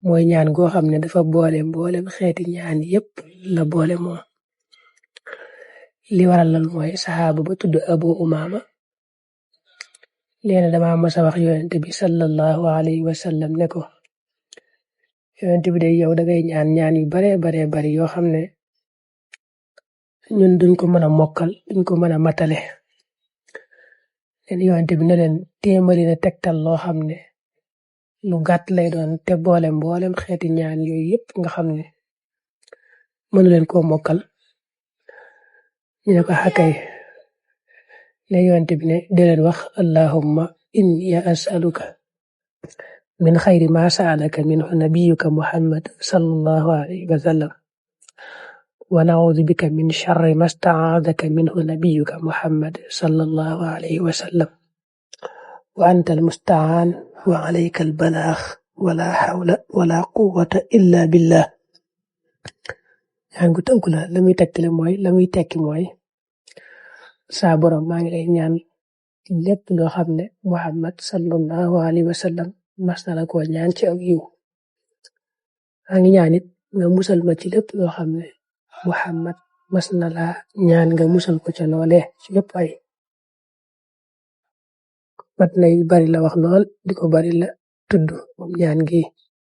mooy ñaan goo xam ne dafa boole mboolem xeeti ñaan yépp la boole moom. li waral lool mooy saxaaba ba tudd Abu Umaama leena dama masa wax yonent bi sallallahu alayhi wa sallam ne ko yonent bi day yow dangay ñaan yu bare bari yoo xam ne ñun duñ ko mën a mokkal duñ ko mën a matale. leen yonent bi ne leen téemali na tegtal loo xam ne lu gàtt lay doon te boole mboolem xeeti ñaan yooyu yépp nga xam ne mënu leen koo mokkal. ñu ne ko xakay ne yonent bi ne de leen wax allahumma inni as'aluka min xayri ma sa'alaka minhu nabiyuka muhammad sallallahu alayhi wa sallam wa na'udhu bika min sharri ma sta'adaka minhu nabiyuka muhammad sallallahu alayhi wa sallam wa anta almusta'an wa alayka albalagh wa la hawla wa la quwwata illa billah. ñaan gu tënku la la muy tekki mooy saa borom maa ngi lay ñaan lépp loo xam ne muhammad sallallahu alayhi wa sallam mas na la koo ñaan ci ak yiw maa ngi ñaan it nga musal ma ci lépp loo xam ne muhammad mas na la ñaan nga musal ko ca loolee ci yépp ay mat nay bari la wax lool di ko bari la tudd moom ñaan gi.